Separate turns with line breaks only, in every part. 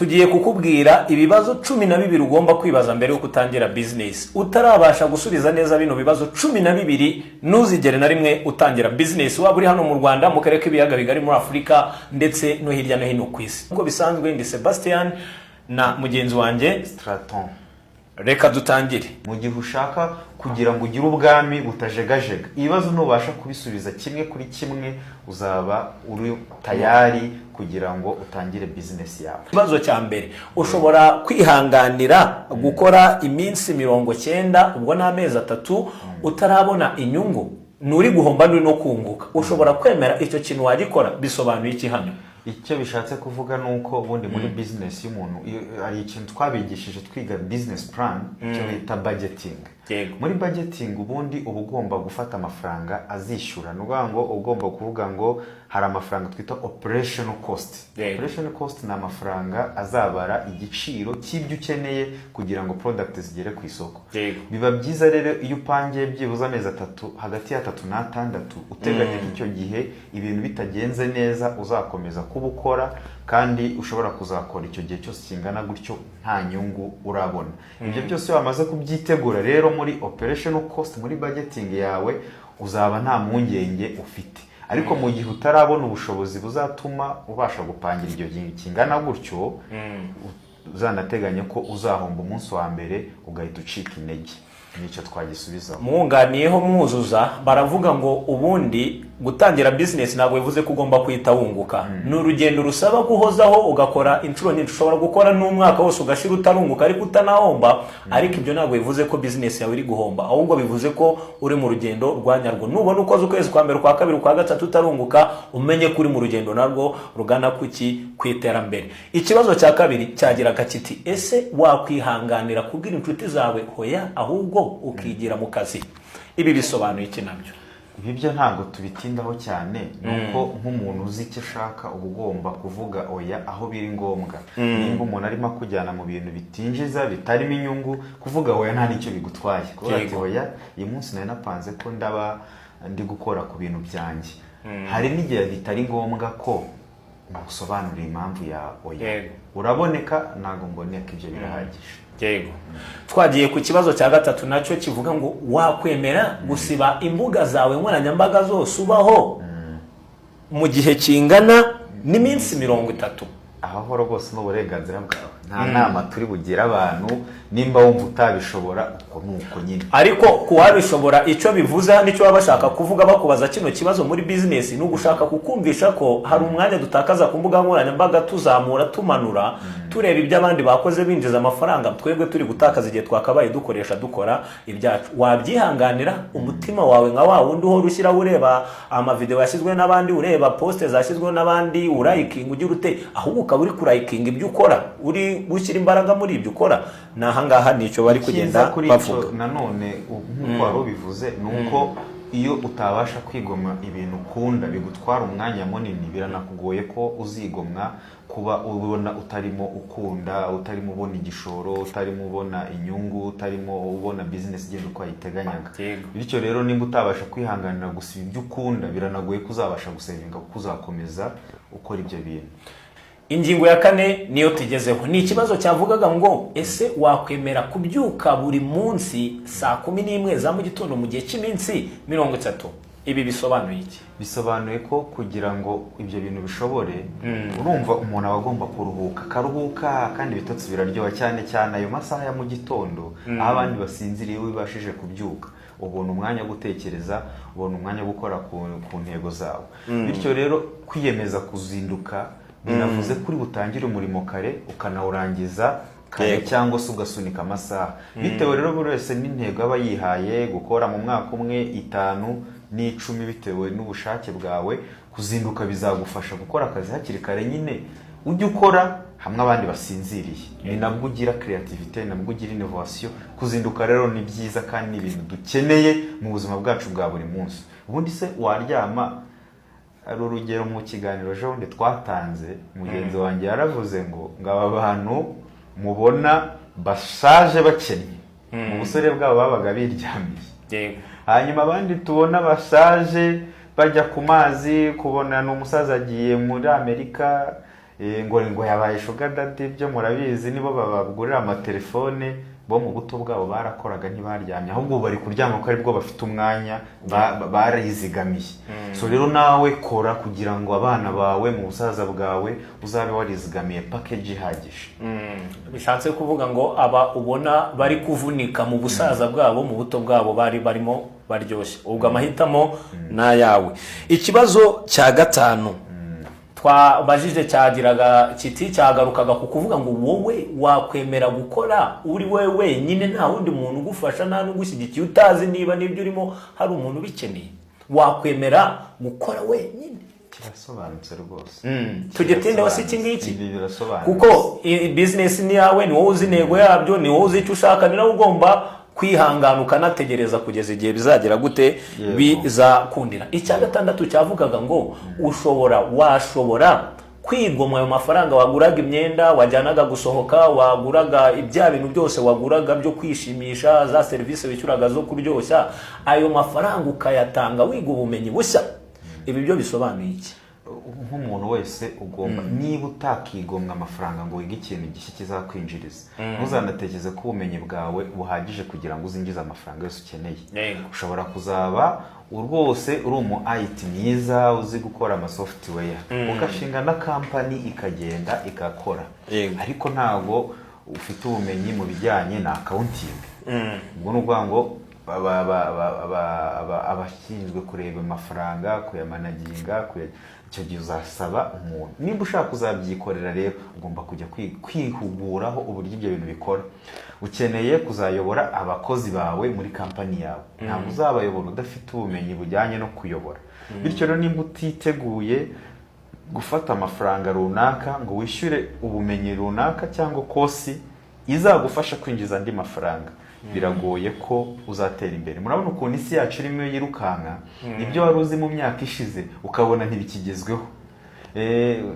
Tugiye kukubwira ibibazo 12 ugomba kwibaza mbere yuko utangira bizinesi. Utarabasha gusubiza neza bino bibazo 12, ntuzigere na rimwe utangira bizinesi, waba uri hano mu Rwanda, mu karere k'Ibiyaga Bigari, muri Afurika, ndetse no hirya no hino ku isi. Nk'uko bisanzwe, ndi Sebastian na mugenzi wanjye
Straton.
Reka dutangire.
Mu gihe ushaka kugira ngo ugire ubwami butajegajega, ibibazo ntubasha kubisubiza kimwe kuri kimwe, uzaba uri tayari kugira ngo utangire bizinesi yawe.
Ikibazo cya mbere: ushobora kwihanganira gukora iminsi 90, ubwo ni amezi 3, utarabona inyungu? Nturi guhomba, nturi no kunguka. Ushobora kwemera icyo kintu? Wagikora? Bisobanuye iki hano?
Icyo bishatse kuvuga ni uko ubundi muri bizinesi y'umuntu hari ikintu twabigishije twiga business plan, icyo bita budgeting. Muri budgeting ubundi uba ugomba gufata amafaranga azishyura. Ni ukuvuga ngo ugomba kuvuga ngo hari amafaranga twita operational cost. Operational cost ni amafaranga azabara igiciro cy'ibyo ukeneye kugira ngo product zigere ku isoko. Biba byiza rero iyo upangiye byibuze amezi 3, hagati y'atatu n'atandatu, uteganya ko icyo gihe ibintu bitagenze neza uzakomeza kuba ukora, kandi ushobora kuzakora icyo gihe cyose kingana gutyo nta nyungu urabona. Ibyo byose iyo wamaze kubyitegura rero muri operational cost, muri budgeting yawe, uzaba nta mpungenge ufite. Ariko mu gihe utarabona ubushobozi buzatuma ubasha gupangira icyo gihe kingana gutyo, uzanateganya ko uzahomba umunsi wa mbere ugahita ucika intege. Nicyo twagisubizaho.
Mwunganiyeho mwuzuza, baravuga ngo ubundi gutangira bizinesi ntabwo bivuze ko ugomba guhita wunguka. Ni urugendo rusaba guhozaho, ugakora inshuro nyinshi. Ushobora gukora n'umwaka wose ugashyira utarunguka ariko utanahomba, ariko ibyo ntabwo bivuze ko bizinesi yawe iri guhomba, ahubwo bivuze ko uri mu rugendo rwa nyarwo. Nubona ukoze ukwezi kwa mbere, ukwa kabiri, ukwa gatatu utarunguka, umenye ko uri mu rugendo narwo rugana kuki? Ku iterambere. Ikibazo cya kabiri cyagiraga kiti: ese wakwihanganira kubwira inshuti zawe hoya, ahubwo ukigira mu kazi? Ibi bisobanuye iki nabyo?
Ibi byo ntabwo tubitindaho cyane. Ni uko nk'umuntu uzi icyo ashaka, uba ugomba kuvuga oya aho biri ngombwa. Nimba umuntu arimo akujyana mu bintu bitinjiza, bitarimo inyungu, kuvuga oya nta n'icyo bigutwaye. Kuvuga ati: "Oya, uyu munsi nari napanze ko ndaba ndi gukora ku bintu byanjye." Hari n'igihe bitari ngombwa ko umusobanurira impamvu ya oya. Uraboneka, ntabwo mboneka, ibyo birahagije.
Yego, twagiye ku kibazo cya gatatu, nacyo kivuga ngo: wakwemera gusiba imbuga zawe nkoranyambaga zose ubaho mu gihe kingana n'iminsi 30?
Aho rwose ni uburenganzira bwawe, nta nama turi bugire abantu. Nimba wumva utabishobora, uko ni uko nyine.
Ariko kuwabishobora, icyo bivuze nicyo baba bashaka kuvuga bakubaza kino kibazo muri bizinesi, ni ugushaka kukumvisha ko hari umwanya dutakaza ku mbuga nkoranyambaga, tuzamura, tumanura, tureba ibyo abandi bakoze binjiza amafaranga, twebwe turi gutakaza igihe twakabaye dukoresha dukora ibyacu. Wabyihanganira umutima wawe nka wa wundi uhora ushyiraho, ureba amavideo yashyizweho n'abandi, ureba post zashyizweho n'abandi, urayikinga, ugira ute, ahubwo ukaba uri kurayikinga ibyo ukora, uri gushyira imbaraga muri ibyo ukora? Ni ahangaha nicyo bari
Icyiza
kugenda
kuri
bavuga.
icyo nanone, nk'uko wari ubivuze, ni uko iyo utabasha kwigomwa ibintu ukunda bigutwara umwanya munini, biranakugoye ko uzigomwa kuba ubona utarimo ukunda, utarimo ubona igishoro, utarimo ubona inyungu, utarimo ubona bizinesi igenda uko wayiteganyaga. Bityo rero, nimba utabasha kwihanganira gusa ibyo ukunda, biranagoye ko uzabasha gusevinga, kuko uzakomeza ukora ibyo bintu.
Ingingo ya kane niyo tugezeho. Ni ikibazo cyavugaga ngo: ese wakwemera kubyuka buri munsi saa 11 za mu gitondo mu gihe cy'iminsi 30? Ibi bisobanuye iki?
Bisobanuye ko kugira ngo ibyo bintu bishobore, urumva umuntu aba agomba kuruhuka, akaruhuka, kandi ibitotsi biraryoha, cyane cyane ayo masaha ya mu gitondo aho abandi basinziriye. Iyo ubashije kubyuka, ubona umwanya wo gutekereza, ubona umwanya wo gukora ku ntego zawe. Bityo rero kwiyemeza kuzinduka binavuze ko uri butangire umurimo kare, ukanawurangiza kare, cyangwa se ugasunika amasaha, bitewe rero buri wese n'intego aba yihaye gukora mu mwaka umwe, 5 n'10, bitewe n'ubushake bwawe. Kuzinduka bizagufasha gukora akazi hakiri kare nyine, ujye ukora hamwe abandi basinziriye. Ni nabwo ugira creativity, ni nabwo ugira innovation. Kuzinduka rero ni byiza kandi ni ibintu dukeneye mu buzima bwacu bwa buri munsi. Ubundi se waryama? Hari urugero mu kiganiro ejo bundi twatanze, mugenzi wanjye yaravuze ngo aba bantu mubona bashaje bakennye, mu busore bwabo babaga biryamiye. Hanyuma abandi tubona bashaje bajya ku mazi, kubona ni umusaza agiye muri Amerika. Ngo yabaye sugar daddy, ibyo murabizi, nibo babagurira amatelefone. Bo mu buto bwabo barakoraga, ntibaryamye, ahubwo ubu bari kuryama kuko aribwo bafite umwanya, barizigamiye. So rero nawe kora kugira ngo abana bawe mu busaza bwawe uzabe warizigamiye package ihagije.
Bishatse kuvuga ngo aba ubona bari kuvunika mu busaza bwabo, mu buto bwabo bari barimo baryoshye. Ubwo amahitamo ni ayawe. Ikibazo cya gatanu twabajije cyagiraga kiti, cyagarukaga ku kuvuga ngo wowe wakwemera gukora uri wowe wenyine, nta wundi muntu ugufasha, nta n'ugushyigikiye, utazi niba n'ibyo urimo hari umuntu ubikeneye? Wakwemera gukora wenyine?
Kirasobanutse rwose.
Tugitindeho si iki ngiki?
Ibi birasobanutse.
Kuko business ni yawe, ni wowe uzi intego yabyo, ni wowe uzi icyo ushaka, ni nawe ugomba kwihangana ukanategereza kugeza igihe bizagera gute, bizakundira. Icya gatandatu cyavugaga ngo ushobora, washobora kwigomwa ayo mafaranga waguraga imyenda, wajyanaga gusohoka, waguraga ibya bintu byose waguraga byo kwishimisha, za serivisi wishyuraga zo kuryoshya, ayo mafaranga ukayatanga wiga ubumenyi bushya? Ibi byo bisobanuye iki?
Nk'umuntu wese ugomba, niba utakigomwa amafaranga ngo wige ikintu gishya kizakwinjiriza, ntuzanatekereze ko ubumenyi bwawe buhagije kugira ngo uzinjize amafaranga yose ukeneye. Ushobora kuzaba rwose uri umu IT mwiza, uzi gukora ama software, ugashinga na company ikagenda igakora, ariko ntabwo ufite ubumenyi mu bijyanye na accounting. Ubwo ni ukuvuga ngo abashinzwe kureba amafaranga, kuyamanaginga, icyo gihe uzasaba umuntu. Nimba ushaka kuzabyikorera rero, ugomba kujya kwihuguraho uburyo ibyo bintu bikora. Ukeneye kuzayobora abakozi bawe muri company yawe, ntabwo uzabayobora udafite ubumenyi bujyanye no kuyobora. Bityo rero nimba utiteguye gufata amafaranga runaka ngo wishyure ubumenyi runaka cyangwa course izagufasha kwinjiza andi mafaranga, biragoye ko uzatera imbere. Murabona ukuntu isi yacu irimo yirukanka, ibyo wari uzi mu myaka ishize ukabona ntibikigezweho.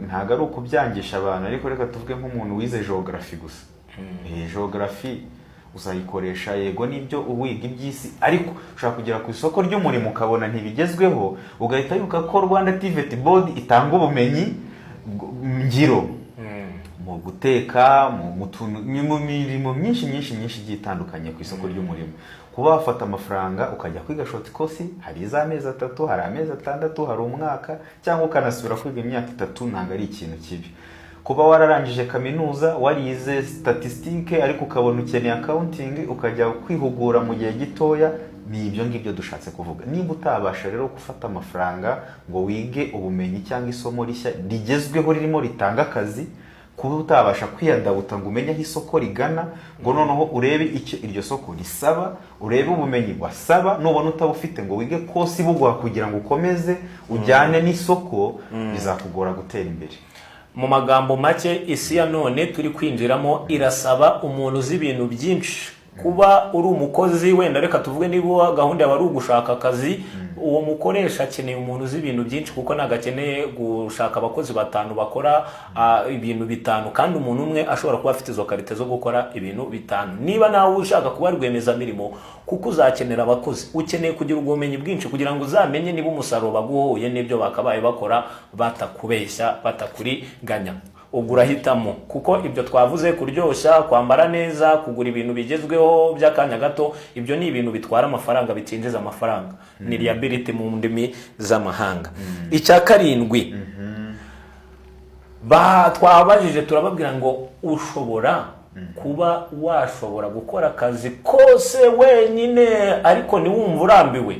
Ntabwo ari ukubyangisha abantu, ariko reka tuvuge nk'umuntu wize geography gusa. Geography uzayikoresha, yego nibyo, uwiga iby'isi, ariko ushobora kugera ku isoko ry'umurimo ukabona ntibigezweho, ugahita wibuka ko Rwanda TVET Board itanga ubumenyi ngiro mu guteka, mu tuntu, mu mirimo myinshi myinshi myinshi igiye itandukanye ku isoko ry'umurimo. Kuba wafata amafaranga ukajya kwiga short course, hari iz'amezi 3, hari amezi 6, hari umwaka, cyangwa ukanasubira kwiga imyaka 3, ntabwo ari ikintu kibi. Kuba wararangije kaminuza warize statistique ariko ukabona ukeneye accounting, ukajya kwihugura mu gihe gitoya, ni ibyo ngibyo dushatse kuvuga. Niba utabasha rero gufata amafaranga ngo wige ubumenyi cyangwa isomo rishya rigezweho ririmo ritanga akazi, kuba utabasha kwiyadabuta ngo umenye aho isoko rigana, ngo noneho urebe icyo iryo soko risaba, urebe ubumenyi wasaba, nubona utabufite ngo wige course buguha kugira ngo ukomeze ujyane n'isoko, bizakugora gutera imbere.
Mu magambo make, isi ya none turi kwinjiramo irasaba umuntu uzi ibintu byinshi. Kuba uri umukozi, wenda reka tuvuge niba gahunda yawe ari ugushaka akazi, uwo mukoresha akeneye umuntu uzi ibintu byinshi, kuko ntabwo akeneye gushaka abakozi batanu bakora ibintu bitanu kandi umuntu umwe ashobora kuba afite izo qualité zo gukora ibintu bitanu. Niba nawe ushaka kuba rwiyemezamirimo, kuko uzakenera abakozi, ukeneye kugira ubumenyi bwinshi kugira ngo uzamenye niba umusaruro baguhuye n'ibyo bakabaye bakora, batakubeshya, batakuriganya. Ubwo urahitamo, kuko ibyo twavuze, kuryoshya, kwambara neza, kugura ibintu bigezweho by'akanya gato, ibyo ni ibintu bitwara amafaranga, bitinjiza amafaranga, ni liability mu ndimi z'amahanga. Icya karindwi twabajije, turababwira ngo ushobora kuba washobora gukora akazi kose wenyine ariko ntiwumve urambiwe,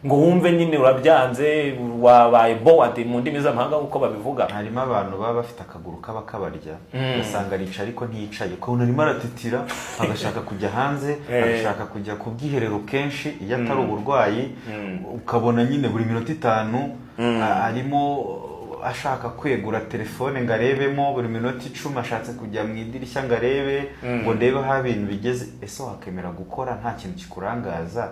ngo wumve nyine urabyanze, wabaye bored mu ndimi z'amahanga nk'uko babivuga?
Harimo abantu baba bafite akaguru kaba kabarya, ugasanga aricaye ariko ntiyicaye, ukabona arimo aratitira, agashaka kujya hanze, agashaka kujya ku bwiherero kenshi iyo atari uburwayi, ukabona nyine buri minota 5 arimo ashaka kwegura telefone ngo arebemo, buri minota 10 ashatse kujya mu idirishya ngo arebe, ngo ndebe aho ibintu bigeze. Ese wakemera gukora nta kintu kikurangaza,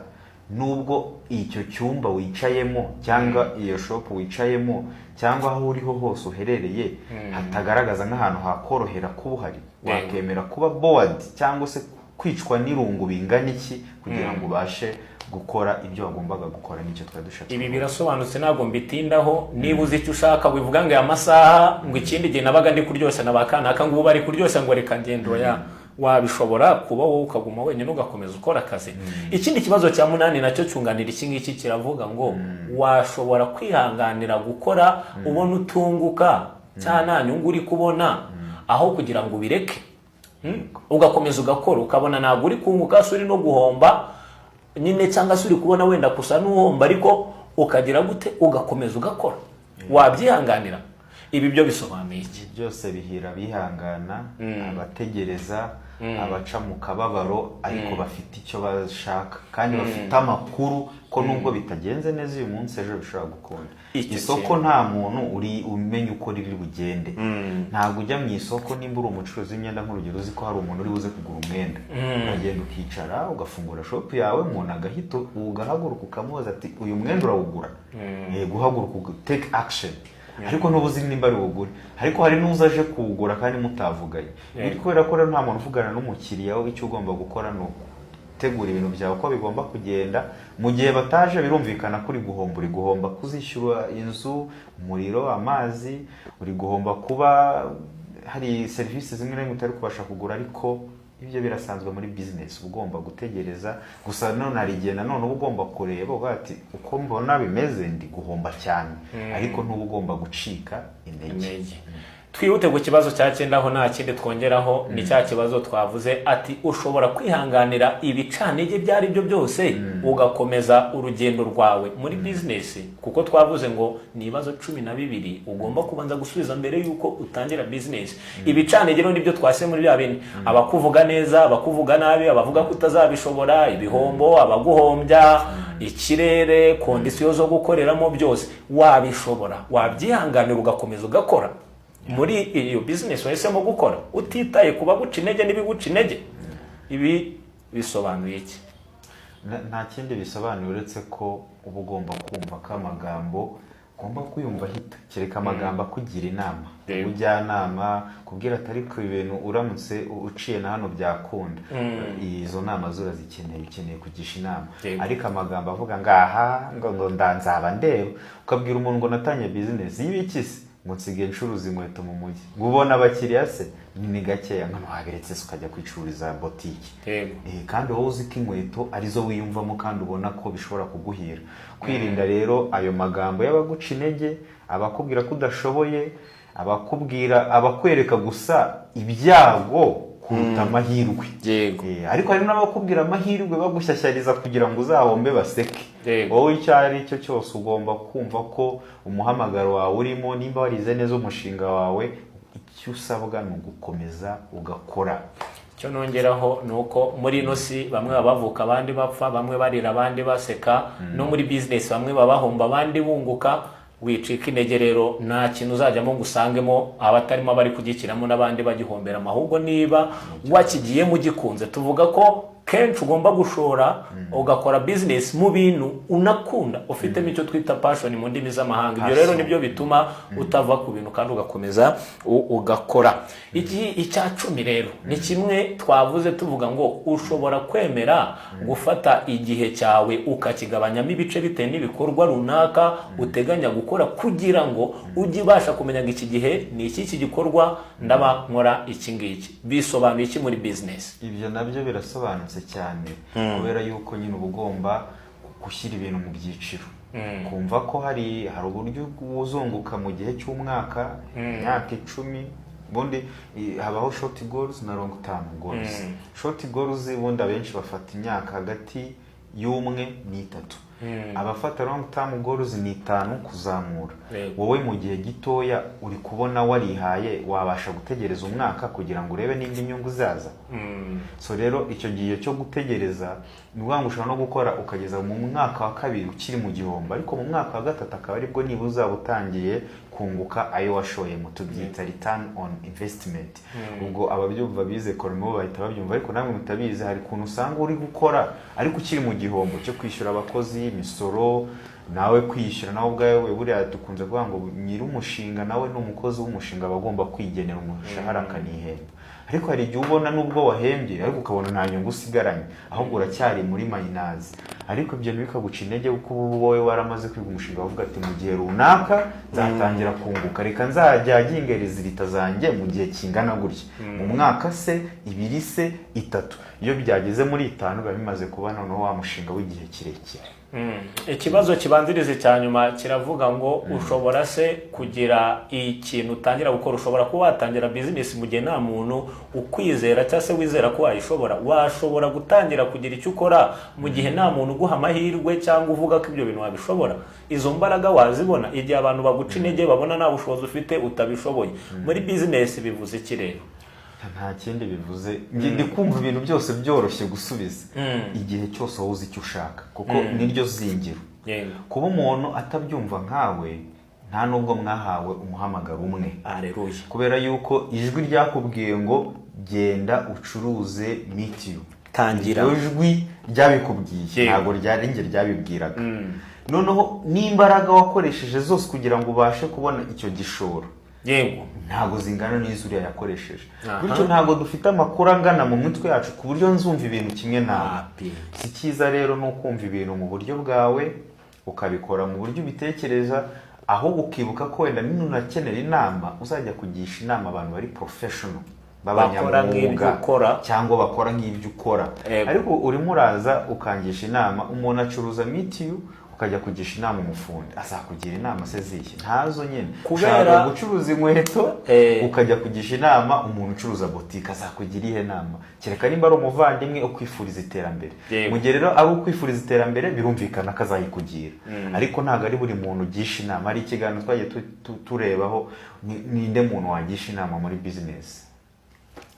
nubwo icyo cyumba wicayemo cyangwa iyo shop wicayemo cyangwa aho uriho hose uherereye hatagaragaza nk'ahantu hakorohera kuba uhari? Wakemera kuba bored cyangwa se Kwicwa n'irungu bingana iki kugira ngo ubashe gukora ibyo wagombaga gukora? Nicyo twari dushatse
Ibi
kuvuga.
birasobanutse, ntabwo mbitindaho. Niba uzi icyo ushaka, wivuga ngo aya masaha, ngo ikindi gihe nabaga ndi kuryoshya na ba kanaka, ngo ubu bari kuryoshya, ngo reka ngendo ya wabishobora kuba wowe ukaguma wenyine, ugakomeza ukora akazi. Ikindi kibazo cya munani nacyo cyunganira iki ngiki, kiravuga ngo washobora kwihanganira gukora ubona utunguka cyangwa nta nyungu uri kubona, aho kugira ngo ubireke? Ugakomeza ugakora, ukabona ntabwo uri kunguka, se uri no guhomba nyine, cyangwa se uri kubona wenda gusa n'uhomba, ariko ukagira gute? Ugakomeza ugakora. Wabyihanganira? Ibi byo bisobanuye iki?
Byose bihira bihangana, abategereza, abaca mu kababaro, ariko bafite icyo bashaka kandi bafite amakuru ko nubwo bitagenze neza uyu munsi, ejo bishobora gukunda.
Icyo
Isoko
kintu.
nta muntu uri umenya uko riri bugende. Ntabwo ujya mu isoko, nimba uri umucuruzi w'imyenda nk'urugero, uzi ko hari umuntu uri buze kugura umwenda. Uragenda ukicara, ugafungura shop yawe, umuntu agahita, ugahaguruka, ukamubaza ati: "Uyu mwenda urawugura?" Guhaguruka, take action, ariko ntuba uzi nimba ari buwugure. Ariko hari n'uza aje kuwugura kandi mutavuganye. Kubera ko rero nta muntu uvugana n'umukiriya we, icyo ugomba gukora ni ugutegura ibintu byawe uko bigomba kugenda. Mu gihe bataje, birumvikana ko uri guhomba. Uri guhomba kuzishyura inzu, umuriro, amazi, uri guhomba kuba hari serivisi zimwe na zimwe utari kubasha kugura, ariko ibyo birasanzwe muri business. Uba ugomba gutegereza gusa. None hari igihe nanone uba ugomba kureba uvuga ati: "Uko mbona bimeze, ndi guhomba cyane," ariko ntuba ugomba gucika intege.
Intege. Twihute ku kibazo cya cyenda, aho nta kindi twongeraho, ni cya kibazo twavuze ati: "Ushobora kwihanganira ibicantege ibyo ari byo byose ugakomeza urugendo rwawe muri bizinesi?" Kuko twavuze ngo ni ibibazo 12 ugomba kubanza gusubiza mbere y'uko utangira bizinesi. Ibicantege rero nibyo twase muri bya bindi: abakuvuga neza, abakuvuga nabi, abavuga ko utazabishobora, ibihombo, abaguhombya, ikirere, conditions zo gukoreramo, byose wabishobora, wabyihanganira ugakomeza ugakora muri iyo bizinesi wahisemo gukora, utitaye ku baguca intege n'ibiguca intege? Ibi bisobanuye iki?
Nta kindi bisobanuye uretse ko uba ugomba kumva ko amagambo ugomba kuyumva ahita, kereka amagambo akugira inama, ubujyanama, kubwira ati: "Ariko ibintu uramutse uciye na hano byakunda." Izo nama zo urazikeneye, ukeneye kugisha inama. Ariko amagambo avuga ngo aha ngo nzaba ndeba, ukabwira umuntu ngo natangiye bizinesi y'ibiki se, ngo nsigaye ncuruza inkweto mu mujyi, ngo ubona abakiriya se ni gakeya, ngo wabiretse se ukajya kwicururiza botike? Kandi wowe uzi ko inkweto arizo wiyumvamo kandi ubona ko bishobora kuguhira. Kwirinda rero ayo magambo y'abaguca intege, abakubwira ko udashoboye, abakubwira, abakwereka gusa ibyago kuruta amahirwe. Ariko hari n'abakubwira amahirwe bagushyashyariza kugira ngo uzahombe baseke. Wowe icyo ari cyo cyose, ugomba kumva ko umuhamagaro wawe urimo, nimba warize neza umushinga wawe, icyo usabwa ni ugukomeza ugakora.
Icyo nongeraho ni uko muri ino si bamwe baba bavuka abandi bapfa, bamwe barira abandi baseka. No muri bizinesi bamwe baba bahomba abandi bunguka. Wicika intege rero, nta kintu uzajyamo ngo usangemo abatarimo bari kugikiramo n'abandi bagihomberamo. Ahubwo niba wakigiyemo ugikunze, tuvuga ko kenshi ugomba gushora ugakora bizinesi mu bintu unakunda, ufitemo icyo twita passion mu ndimi z'amahanga. Ibyo rero
Passion.
nibyo bituma utava ku bintu kandi ugakomeza ugakora. Iki icya 10 rero ni kimwe twavuze, tuvuga ngo ushobora kwemera gufata igihe cyawe ukakigabanyamo ibice bitewe n'ibikorwa runaka uteganya gukora, kugira ngo ujye ubasha kumenya ngo iki gihe ni iki gikorwa ndaba nkora iki ngiki? Bisobanuye iki muri bizinesi?
Ibyo nabyo birasobanutse cyane, kubera yuko nyine uba ugomba gushyira ibintu mu byiciro, kumva ko hari uburyo uzunguka mu gihe cy'umwaka, imyaka 10. Ubundi habaho short goals na long term goals. Short goals ubundi abenshi bafata imyaka hagati y'umwe n'itatu. Abafata long term goals ni 5 kuzamura. Wowe mu gihe gitoya uri kubona warihaye, wabasha gutegereza umwaka kugira ngo urebe n'indi nyungu zaza? So rero icyo gihe cyo gutegereza, ni ukuvuga ngo ushobora no gukora ukageza mu mwaka wa kabiri ukiri mu gihombo, ariko mu mwaka wa gatatu akaba aribwo nibura uzaba utangiye kunguka ayo washoyemo. Tubyita return on investment. Ubwo ababyumva bize economy bo bahita babyumva, ariko namwe mutabizi, hari ukuntu usanga uri gukora ariko ukiri mu gihombo cyo kwishyura abakozi, imisoro. Nawe kwishyura nawe ubwawe, buriya dukunze kuvuga ngo nyir'umushinga nawe ni umukozi w'umushinga, aba agomba kwigenera umushahara akanihemba. Ariko hari igihe ubona nubwo wahembye ariko ukabona nta nyungu usigaranye, ahubwo uracyari muri minus. Ariko ibyo ntibikaguca intege, kuko ubu wowe waramaze kwiga umushinga, wavuga ati: "Mu gihe runaka nzatangira kunguka, reka nzajya nginga results zanjye mu gihe kingana gutya, mu mwaka se, 2 se, 3." Iyo byageze muri 5 biba bimaze kuba noneho wa mushinga w'igihe kirekire.
Ikibazo kibanziriza icya nyuma kiravuga ngo: ushobora se kugira ikintu utangira gukora, ushobora kuba watangira bizinesi mu gihe nta muntu ukwizera cyangwa se wizera ko wayishobora? Washobora gutangira kugira icyo ukora mu gihe nta muntu uguha amahirwe cyangwa uvuga ko ibyo bintu wabishobora? Izo mbaraga wazibona igihe abantu baguca intege, babona nta bushobozi ufite, utabishoboye? Muri bizinesi bivuze iki rero?
Nta kindi bivuze. Njye ndi kumva ibintu byose byoroshye gusubiza igihe cyose wowe uzi icyo ushaka, kuko niryo zingiro. Kuba umuntu atabyumva nkawe, nta nubwo mwahawe umuhamagaro umwe.
Aleluya.
Kubera yuko ijwi ryakubwiye ngo genda ucuruze mitiyu,
Tangira.
iryo jwi ryabikubwiye, ntabwo ryari njye ryabibwiraga. Noneho n'imbaraga wakoresheje zose kugira ngo ubashe kubona icyo gishoro ntabwo zingana n'izo uriya yakoresheje. Bityo ntabwo dufite amakuru angana mu mitwe yacu ku buryo nzumva ibintu kimwe nawe.
Api.
Si cyiza rero ni ukumva ibintu mu buryo bwawe, ukabikora mu buryo ubitekereza, ahubwo ukibuka ko wenda nunakenera inama uzajya kugisha inama abantu bari professional,
Bakora
b'abanyamwuga,
nk'ibyo ukora.
cyangwa bakora nk'ibyo ukora. Ariko urimo uraza ukangisha inama umuntu acuruza mitiyu, ukajya kugisha inama umufundi, azakugira inama se zihe? Ntazo nyine. Ushaka gucuruza inkweto, ukajya kugisha inama umuntu ucuruza botike, azakugira ihe nama? Kereka nimba ari umuvandimwe ukwifuriza iterambere. Mu gihe rero ari ukwifuriza iterambere, birumvikana ko azayikugira, ariko ntabwo ari buri muntu ugisha inama. Hari ikiganiro twagiye turebaho ninde muntu wagisha inama muri bizinesi.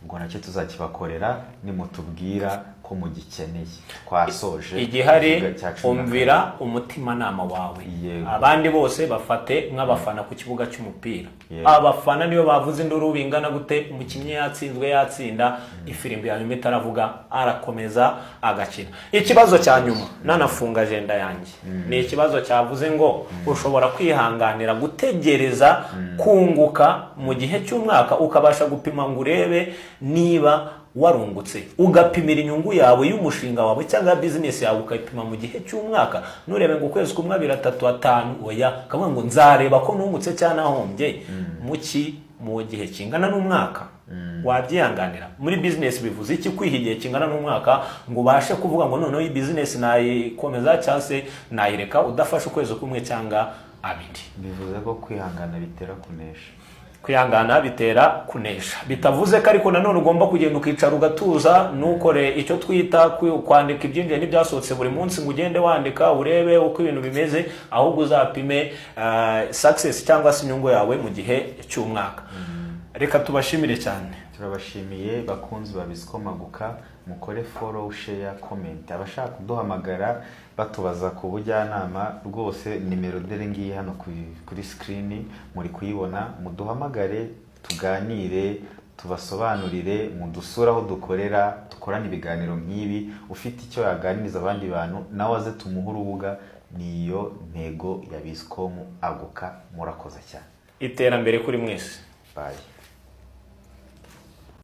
Ubwo nacyo tuzakibakorera nimutubwira ko mugikeneye. Twasoje
Igihari,
ikibuga cya 12.
umvira umutimanama wawe. Abandi bose bafate nk'abafana ku kibuga cy'umupira. Abafana niyo bavuze induru bingana gute, umukinnyi yatsinzwe, yatsinda, ifirimbi ya nyuma itaravuga arakomeza agakina. Ikibazo cya nyuma nanafunga agenda yanjye ni ikibazo cyavuze ngo: ushobora kwihanganira gutegereza kunguka mu gihe cy'umwaka, ukabasha gupima ngo urebe niba warungutse, ugapimira inyungu yawe y'umushinga wawe cyangwa bizinesi yawe, ukayipima mu gihe cy'umwaka? Nturebe ngo ukwezi kumwe, abiri, atatu, atanu, oya, ukavuga ngo nzareba ko nungutse cyangwa nahombye mu gihe kingana n'umwaka. Wabyihanganira? Muri bizinesi bivuze iki kwiha igihe kingana n'umwaka ngo ubashe kuvuga ngo noneho iyi bizinesi nayikomeza cyangwa se nayireka, udafashe ukwezi kumwe cyangwa abiri?
Bivuze ko kwihangana bitera kunesha.
Kwihangana bitera kunesha. Bitavuze ko ariko nanone ugomba kugenda ukicara ugatuza, ntukore icyo twita kwandika ibyinjiye n'ibyasohotse buri munsi, ngo ugende wandika urebe uko ibintu bimeze, ahubwo uzapime success cyangwa se inyungu yawe mu gihe cy'umwaka. Reka tubashimire cyane.
Turabashimiye bakunzi ba Bizikomaguka. Mukore follow, share, comment. Abashaka kuduhamagara batubaza ku bujyanama, rwose nimero dore ngiyi hano kuri screen muri kuyibona. Muduhamagare tuganire, tubasobanurire, mudusure aho dukorera, dukorane ibiganiro nk'ibi. Ufite icyo yaganiriza abandi bantu nawe aze tumuhe urubuga. Niyo ntego ya Bizikomu Aguka. Murakoze cyane.
Iterambere kuri mwese.
Bye.